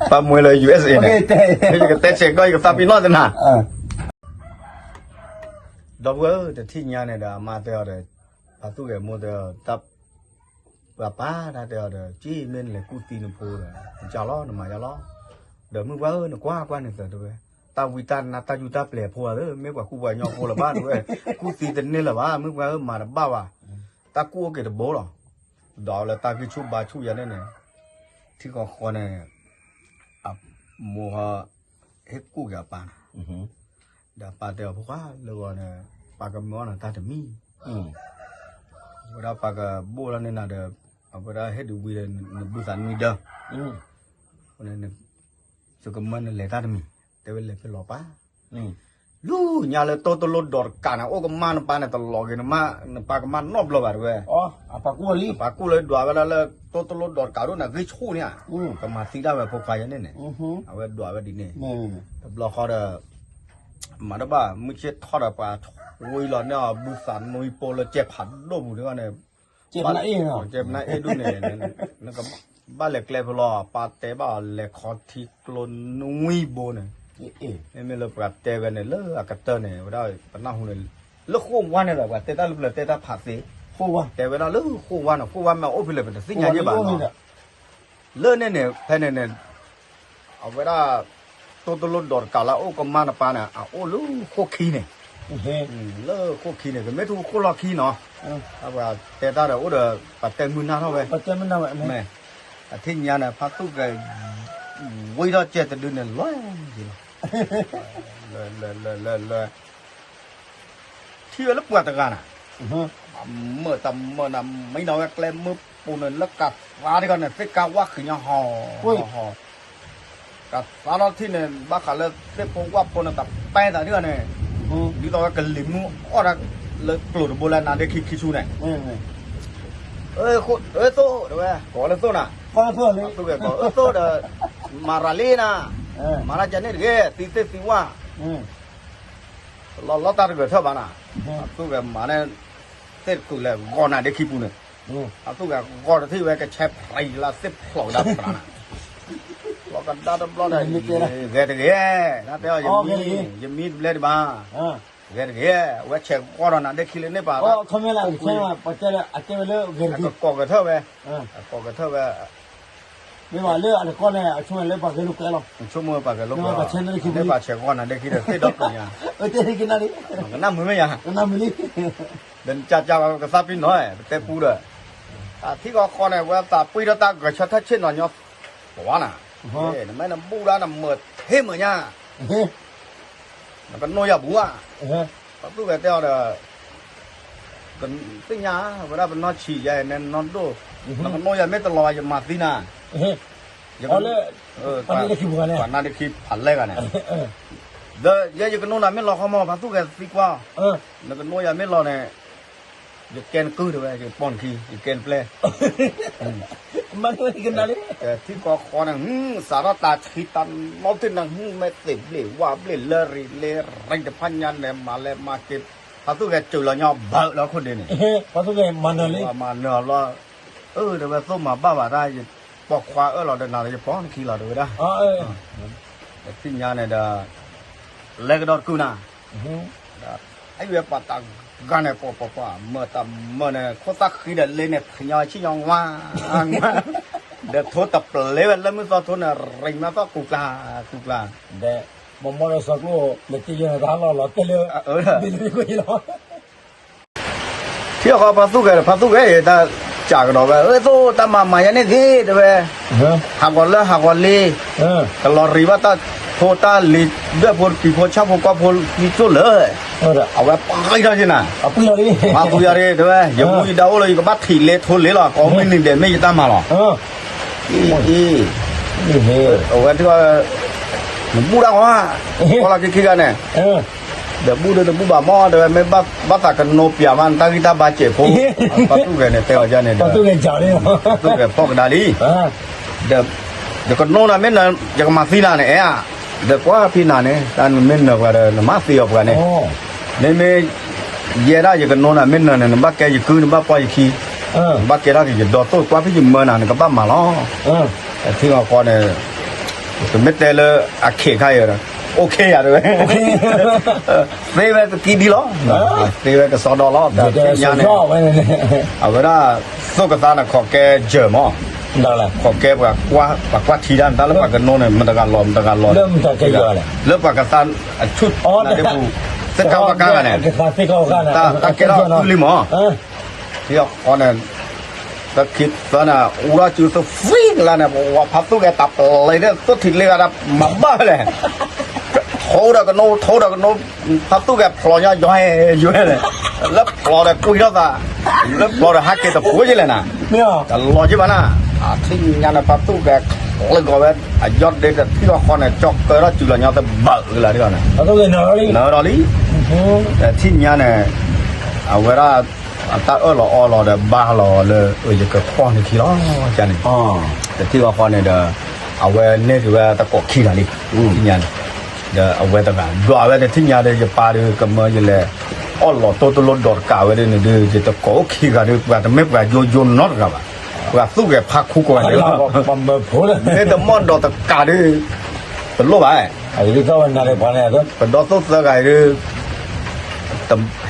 ပာ်မွဲၤလၢ ယူၢ်အ့ၣ်စ့ၣ် န့ၣ် ယကတဲဆဲးကီၢ် ယကသးပ့ၤနီၣ်သနၤ ဒီပုၢ်ဝဲၢ် တထံၣ်ညါန့ၣ်ဒီး အမါတဲအီၤဒီး ပှၤသူၣ်ဂဲၤမိၢ်တဲအီၤ ပှၤပၢ်တၢ်တဲအီၤဒီး က့မ့ၢ်နလဲၤကူၣ်သံနဖိဒီး နကၢ်လီၤ နမၤယါလီၤ ဒီးမုၢ်ပှၢ်ဧၢ နကွၢ်ကွၢ်န့ၣ်သၢတဲဝဲ တၢ်ဝံတၢ်နါတၢ်ယူၢ်တၢ်ပျဲၤအဖိဧါ မ့ၢ်ပှၤကူၣ်ပှၤကညီဖိလၢၤဘၣ်တဲဝဲ ကူၣ်သံတန့ၢ်လၢၤဘၣ် မုၢ်ပှၢ်ဧၢ မၤတဘၣ်ဘၣ် တၢ်ကူၣ်အိၣ်က့ၤတဘိလီၤ ဒီးလၢတၢ်ဂံၢ်ဆူၣ်ဘါဆူၣ်ယၤန့ၣ်န့ၣ် ထံဃီဃီန့ၣ် အမိၢ်ဟီ ဟ့ၣ်ကူၣ်က့ၤအပၢ်န့ၣ် ဒီးအပၢ်တဲအီၤ ဖိခွါလၢဂီၤန့ၣ် ပၢ်ကမၢအီၣ်နၤတၢ်တမံၤ အဝဲဒၣ်ပၢ်ကဘိၣ်လီၤန့ၢ်နၤဒီး အဝဲဒၣ်ဟ့ၣ်ဒုးဝံၤဒီး နဘုသးနွံဒၢ အဃိန့ၣ် ယကမၢနလဲၤတၢ်တမံၤ တဲဝဲလဲၤဖဲလီၤပၢ် လူၤညါလၢတိတလိဒိးတကးန့ၣ် အိၣ်ကမၣ်နပၢ်န့ၣ် တလီၤက့ၤနမါ နပၢ်ကမၣ်နီတဘျီဘၣ်တဲဝဲ ပၢ်ကူၣ်လၢဒွးဝဲဒၣ်လၢ တိတလိဒိးတကးဒိၣ်န့ၣ် ဂံၢ်ဆူၣ်န့ၣ်ဧါ ကမၤသံဒၣ်ဝဲဖိခွါယၤန့ၣ်န့ၣ် အဝဲဒွးဝဲဒ်န့ၣ် တဘျီဃီဒီး မၤတဘၣ် မုၢ်ဆ့ၣ်ထီၣ်ဒီးပှၤဝံၤလီၤန့ၢ်အီၤ ဘုသးနွံပိလၢကဲဖးဒိၣ်ပူၤန့ၣ်န့ၣ် ကဲပနၢ်အ့ၣ်ဒိၣ်န့ၣ် နကဘၣ်လဲၤကျဲဖဲလီၤ ပၢ်တဲဘၣ်အီၤလဲၤခီထံကျိနွံဘိန့ၣ် မ့မ့ၢ်လၢပှၤတဲဝဲန့ၣ် လၢအကတၢၢ်န့ၣ် ဝဲဒၣ်ပနၢ်ဟူန့ၣ် လၢဃိၣ်ဝါန့ၣ်ဒီး ပှၤတဲတၢ်လၢပျၢၤတဲတၢ်ဖးသ့ တဲဝဲဒၣ်လၢဃိၣ်ဝါန့ၣ် ဃိၣ်ဝါမ့ၢ်အိၣ်ဖဲလဲၣ် ပတသ့ၣ်ညါယဲၢ်ဘၣ်နီၤ လၢန့ၣ်န့ၣ် ဖဲန့ၣ်န့ၣ် အဝဲဒၣ် တိတလိဒိးတကးလၢအအိၣ်ကမၣ်နပၢ်န့ၣ် အအိၣ်လၢဃိၣ်ခံန့ၣ် လၢဃိၣ်ခံန့ၣ် ကမ့ၢ်ထူဃိၣ်လီၢ်ခံနီၤ ပှၤတဲတၢ်ဒီးအိၣ်ဒီး ပှၤတဲမုၢ်နၢ်ထီၣ်ဝဲ အထံၣ်ညါန့ၣ် ဖါသူၣ်ကဲ ဝံထီၣ်ကဲတဒုန့ၣ် လွဲက့ၤလီၤ လွဲ လွဲ လွဲ လွဲ လွဲ ထံၣ်ဝဲလၢပှၤတဂၤန့ၣ် မၢၢ်တၢ်မၢၢ်န့ၣ် မံနီၤဝဲကျဲမုၢ်ပူၤန့ၣ် လၢကးသါတဂၤန့ၣ် သ့ၣ်ကါဝါဃံၤညါဟီၣ်ဟီၣ် ကးသါထီၣ်ထံၣ်န့ၣ် ဘၣ်ဃးလၢသ့ၣ်ဖိဝၣ်ဖိန့ၣ် တပဲသးတဂၤန့ၣ် ဒ်သိးဝဲကလံၤမုၢ်အီၣ်တၢ်လၢကျိၤတဘိလၢနါဒ့ခံခံဆူန့ၣ် အၢ သိၣ် တဲဝဲ ကိးလၢသိၣ်နၤ သိၣ်ဝဲကိး အၢ သိၣ်ဒီး မၤရၤလံနၤ မၤတၢ်ကန့ၣ်တဂ့ၤ သံသ့ၣ်သံဝၣ် လီၤလီၤတၢ်တဂၢၢ်ထၢၣ်ဘၣ်နၤ အသူၣ်ဂဲၤမၤန့ၣ် သ့ၣ်တကုာ်လဲၤဂီၤနၤဒ့ခံပူၤန့ၣ် အသူၣ်ဂဲၤဂီၤတထံၣ်ဝဲကဆဲးဖရံလၢသ့ၣ်ဖျိးကဒါဖရါနၤ လီၤ ကဒါတဘျီဒီး ဂဲၤတဂ့ၤ, တဲအီၤ ယမံတဘျဲဒံးဘၣ်, ဂဲၤတဂ့ၤ, အဝဲဆဲးဂီၤဒီးနၤဒဲခံလၢန့ၣ်ပၤ, ကကိးကထၢၣ်ဝဲ, ကကိးကထၢၣ်ဝဲ, မ့ၢ်ဘၣ်လၢအတကီၢ်န့ၣ် အဆိကမိၣ်လၢပှၤဂဲၤလိာ်ကွဲလီၤ, ဆိကမိၣ်ပှၤဂဲၤလိာ်ကွဲလီၤ, မ့ၢ်ပှၤဆဲးဂီၤနၤဒဲခံဒီးသ့ၣ်ဒီဖျၢၣ်ညါ, ကနၣ်မုာ်မ့ၢ်ယါ, ဒီးနကၢ်ကၢကသးပ့ၤနီၣ် ပတဲပူဒီး, အထံကီၢ်ဃီန့ၣ် ဝဲသးပှံထီၣ်တၢ်ဂဲၤဆၢထၢၣ်ဆ့ၣ်နီၤညီ ပဝါနၤ, နမ့ၢ်နဘူၣ်ဒၣ်နမၤထံမၤညါ, နကနိယၤဘူးဧါ, ပှၤသူၣ်ဂဲၤတဲအီၤဒီး, သ့ၣ်ညါ, ဝဲဒၣ်ပနီၢ်ဆံးယဲန့ၣ်နီၢ်ဒိၣ်, နကနိယၤမ့ၢ်တလီၤဘၣ် ယမၤသံနၤ, ယက, ပှၤနါဒ့ခံဖးလဲၢ်ဂၤန့ၣ်, ဒီးယဲယကနိနၤမ့ၢ်လီၤခီမီ ပှၤသူၣ်ဂဲၤသံကွၢ်, နကနိယၤမ့ၢ်လီၤန့ၣ် ယကဲနကုၢ်တဲဝဲ ယပိာ်နခံ ယကဲနပျဲၢ်, ထံကီၢ်ဃီန့ၣ် စးထီၣ်တၢ်ဆှံတၢ်နီၢ်သ့ၣ်နၤ မ့ၢ်သ့ၣ်ဘျ့ၣ်ဝၣ်ဘျ့ၣ်လၢရံၤလၢရံၤတဖၣ်ညါန့ၣ် မၤလဲၤမၤက့ၤ, ပှၤသူၣ်ဂဲၤစၢၤလီၤညီဘၢလၢခိၣ်ဒ့န့ၣ်, ပှၤသူၣ်ဂဲၤမၤနၢၤလံ, မၤနၢၤလီၤ, အၢ တဲဝဲသိၣ်မၤဘၣ်ဘၣ်တၢ် ယပိာ်ခွါအၢၣ်လီၤဒီးနၤဒီး ယပိာ်နခံလီၤတဲဝဲဒၣ်, သ့ၣ်ညါန့ၣ်ဒီး လဲၤကဒီးတကုာ်နၤ, အဝဲပှၤတဂၤန့ၣ် ပှၤပှၤပှၤ မၢတၢ်မၢန့ၣ် ခိၣ်သၣ်ဃံဒီးလ့န့ၣ် ဖညီဆံၣ်ညီဝါ, ဒီးထိတပျဲဝဲလၢမုၢ်သီထိန့ၣ် ရံးမးသီၣ်ကူၤကျါ, ကူၤကျါ, ဒီး မ့ၢ်မီၢ်ဒီးစီၤကျိၣ် လဲၤတယၢၢ်နတၢ်ဟးလီၢ်လီၤတဲလၢ, ဘ့ၣ်လၢမ့ၢ်ကွ့လီၤ ထံအီၣ်ဃီ ဖါသူၣ်ဂဲၤဒီး ဖါသူၣ်ဂဲၤ တၢ်စးကဒီးဝဲ အၢ သိၣ်တၢ်မၤမၤယါန့ၣ်သ့ တဲဝဲ, ဟးဂီၤလၢဟးဂီၤလ့, ကလီၤရံးဘၣ်တၢ်ဖိတၢ်လံၤ ဒွဲၣ်ဖိတပံၤဖိ ဆၣ်ဖိကီၢ်ဖိ သံသိၣ်လၢာ်, အဝဲပှ့ၤထီၣ်က့ၤနၤ, မၤပှ့ၤယၤရ့ တဲဝဲ, ယမူယဒါအိၣ်လၢ ယကဘၣ်ထံၣ်လ့ထိလ့လီၤ ကိးမုၢ်နံၤဒဲး မ့ၢ်ယတၢ်မၤလီၤ, အံၤ အဝဲ နဘူၣ်ဒၣ်ကွၢ်, ကွၢ်လီၤခံခံဂၤန့ၣ်, ဒီးဘူၣ်ဒီးတဘူၣ်ဘၣ်မီၢ် တဲဝဲ မ့ၢ်ဘၣ်သးကနိပျးမး နတၢ်ဂံၢ်တၢ်ဘါစဲးဖိ, ပှၤသူၣ်ဂဲၤန့ၣ် တဲအီၤဒ်န့ၣ်ဒီး, ပှၤသူၣ်ဂဲၤဖီၣ်ကဒါလံ, ဒီး ယကနိနၤမ့ၢ်နၢၤ ယကမၤသံနၤန့ၣ် အဲၣ်ဧါ, ဒီးကွၢ်ဖံနၤန့ၣ် တၢ်နမ့ၢ်နၢၤပှၤဒီး နမၤသံအီၤပှၤန့ၣ်, မ့မ့ၢ် ယဲဒၣ်ယကနိနၤ မ့ၢ်နၢၤန့ၣ် နဘၣ်ကဲယကုၢ် နဘၣ်ပိာ်ယခံ, နဘၣ်ကဲထီၣ်က့ၤယဒီသိၣ် ကွၢ်ဖံယမၢနၤ နကဘၣ်မၤလီၤ, ထံဂီၤဃီန့ၣ် တမ့ၢ်တဲလၢအခဲခါအံၤဒီး အိၣ်ခ့ယၤတဲဝဲ, သ့ဝဲကကံဒံလီၤ, သ့ဝဲကစီဒီလီၤ, သ့ၣ်ညါန့ၣ်, အဝဲဒၣ် သိၣ်ကသါန့ၣ် ခိးကဲယၢၤမး, ခိးကဲပှၤကွၢ်ထံတၢ်န့ၣ် တၢ်လၢပှၤကနိန့ၣ် မတၤတဂၤလီၤ မတၤတဂၤလီၤ, လၢပှၤကသါအဆူၣ်နါဒ့ပူၤ သ့ၣ်ကၢ်ဝါကါဂၤန့ၣ်, တၢ်ကဲထီၣ်အုၣ်လံမး, ထံဂီၤဃီန့ၣ် ပခံသၢန့ၣ် အူထီၣ်စုသဖှံကလါန့ၣ် ပဝဲဖါသူၣ်ဂဲၤတၢ်ပျဲၤဒီး သိၣ်ထံးလ့ဂၤဒီး မၤဘၣ်ဖဲလဲၣ်, ထိဒီးကနိ ထိဒီးကနိ ဖါသူၣ်ဂဲၤဖျိးညီယွၤဟဲယွၤလဲၣ်, လၢဖျိးဒီးကွံာ်ထီၣ်သး, လၢဖျိးဒီးဟးက့ၤတပှိၤက့လဲၣ်နၤ, တလီၤက့ဘၣ်နၤ, ထံၣ်ညါန့ၣ် ဖါသူၣ်ဂဲၤချ့ကီးဝဲ အယီၢ်ဒ့ဒီးထံဂီၤဃီန့ၣ် ကၠီကၢထီၣ်စုလီၤညီတဘၢၣ်ကလါဒ်န့ၣ်, နၢၤဒီးလံ, ထံၣ်ညါန့ၣ် အဝဲဒၣ် အတၢ်အၢၣ်လီၤအီလီၤဒီးဘါလီၤလၢ ယကပိာ်နခံလီၤန့ၣ်, တထံၣ်ဃီဃီန့ၣ်ဒီး အဝဲန့ၢ်က့ၤဝဲတကိးခံဂၤလံ, ထံၣ်ညါန့ၣ်, ဒီးအဝဲတဂၤ ဒွးဝဲတထံၣ်ညါဒီး ယပၢ်ဒီးကမၢယလဲၤ အီၣ်လီၤတိၢ်တလိၣ်ဒီးတကးဝဲဒ်န့ၣ်ဒီး ယတကိးအိၣ်ခံဂၤဒီး ပှၤတမ့ၢ်ပှၤယိယိနီတဂၤဘၣ်, ပှၤသူၣ်ဂဲၤဖးခူကိးဂၤဒဲးလီၤ, မ့ၢ်တမီၢ်ဒီးတကးဒီး တလိၣ်ဘၣ် ပဒီသိၣ်သၢဂၤအံၤဒီး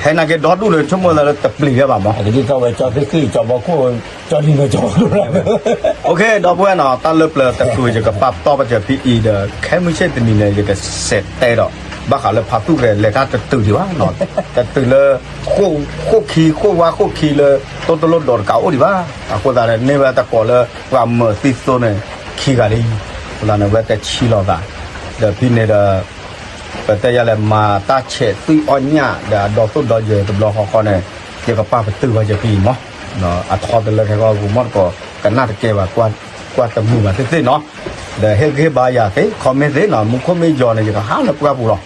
ဟဲနာ်က့ဒီဒူၣ်ဒီး ဆိကမိၣ်သးလၢတပျံၤဝဲဘၣ်မး, ကဝဲကၠီသ့ၣ်သ့ၣ်ကၠီဘီခိၣ်, ကၠီနံၤကၠီဘီခိၣ်, ဒီပုၢ်ဝဲၢ်နီၤ တၢ်လၢပျၢၤတချုးယကပာ်တီပစၢၤဖံအံၤဒီး ခဲမုၢ်ဆ့ၣ်တနံၤန့ၣ် ယကစးတဲဒီး ဘၣ်ဃးလၢဖါသူၣ်ဂဲၤလဲၤတၢ်တတုၤဒံးဘၣ်နီၤ, တတုၤလၢ ဃိၣ်ခံ ဃိၣ်ဝါဃိၣ်ခံလၢ တိၢ်တလိၣ်ဒီးတကးအိၣ်ဒံးဘၣ်, အဃိသတးန့ၣ် န့ၢ်ဝဲတကိးလၢ ပှၤမၢသံသိန့ၣ် ခံဂၤလံ, အဃိသတးန့ၣ် ဝဲတဆံလီၤသး, ဒီးဖဲန့ၣ်ဒီး ပတဲယၤလဲၣ် မၤတၢ်ဆဲးသွံၣ်အီၣ်ညၣ် ဒီးအဒီသိၣ်ဒီယၢၤတဘျီဃီဃီန့ၣ် ယကပာ်ပတုာ်ဝဲယဖံအံၤမး, အထီတလၢခဲကီၢ်ပူၤမးတကိး ကနၣ်တကဲဘၣ် ကွၢ်တမုာ်ဘၣ်သ့ၣ်သ့ၣ်နီၤ, ဒီးဟ့ၣ်ဂံၢ်ဟ့ၣ်ဘါယၤသ့ commentသ့နီၤ, မူခိၣ်မ့ၢ်ယီၤန့ၣ် ယကဟးလၢပှၢ်ပူၤလီၤ,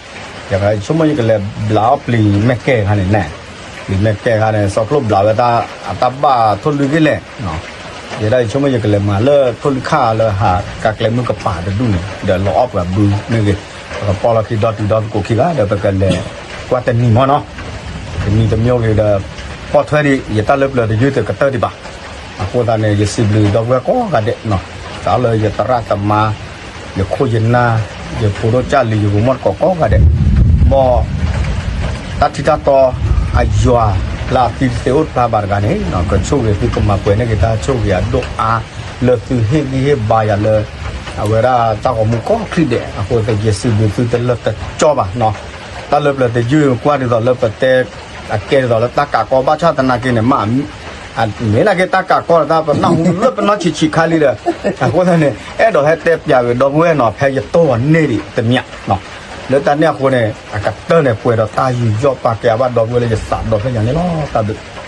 ယဆိကမိၣ်ယကလဲၤဘျးအီၣ်ပျံၤမဲၢ်ကဲခါန့ၣ်နဲ, ပျံၤမဲၢ်ကဲခါန့ၣ် စီၤကျိၣ်ဘျးဝဲတၢ် အတၢ်ဘၣ်ထိၣ်လွံၢ်က့လဲၣ် ယဲဒၣ်ယဆိကမိၣ်ယကလဲၤမၤလၢထိၣ်လွံၢ်ခါလၢဟးကကျဲမုၢ်ကပၤတဒူၣ်န့ၣ် ဒီးလီၤအီၣ်ပှၤဘုမ့ၢ်ဂ့ၤ, ပကပီၢ်လီၤခံဒီတုၤဒီသကိးခံဂၤ ဒီးပကလဲၤကွၢ်တနံၤမးနီၤ, တနံၤတမံၤဂ့ၤဒီး ပိာ်ထွဲဒံး ယတၢ်လၢပျၢၤတယုၢ်တကတၢၢ်ဒံးဘၣ်, အဃိသတးန့ၣ် ယစံးဘျုးဒီပုၢ်ဝဲၢ်ကိးဂၤဒဲးနီၤ, တၢ်လၢယသရၣ်သမါ ယခိၣ်ယနၢ် ယဖိဒိၣ်ကၢ်လံၤ ယဂိၤမီၢ်တကိးကိးဂၤဒဲး, မ် တၢ်ထံတၢ်တီ အယွၤလၢအသံတသ့အိၣ်တဖျါဘၣ်တဂၤန့ၣ် ကဆိၣ်ဂ့ၤသု ကမၤပှဲၤန့ၢ်က့ၤတၢ်ဆိၣ်ဂ့ၤအဒိၣ်အါ လၢသုဟ့ၣ်ဂံၢ်ဟ့ၣ်ဘါယၤလၢ အဝဲဒၣ်တၢ်ဂီၤမူကိးချံဒဲးအဃိ ယစံးဘျုးသုတလၢာ်တကၠီဘၣ်နီၤ. တၢ်လၢပျၢၤတယုၢ်ကွၢ်ဒ်သိးလၢပတဲ အကဲဒ်သိးလၢတၢ်ကးကီဘၣ်ဆၣ်သနာ်က့န့ၣ် မ့ၢ်နာ်က့တၢ်ကးကီတၢ် ပနၢ်ဟူလၢပနီၢ်ဆံးဆံးခါလံဒီး အဃိသတးန့ၣ် အဲၣ်ဒိးဟဲတဲပျးဝဲဒီပုၢ်ဝဲၢ်နီၤ ဖဲယတီၢ်အီၤန့ၢ်ဒံးတမံၤ လၢတၢ်န့ၣ်အဃိန့ၣ် အကတၢၢ်န့ၣ် ပှဲၤဒီးတၢ်ယူးယီၣ်ပာ်ကဲအဘၣ်ဒီပုၢ်ဝဲၢ်လၢယသးဒီဖျၢၣ်ညါန့ၣ်လီၤ. တၢ်ဘျုး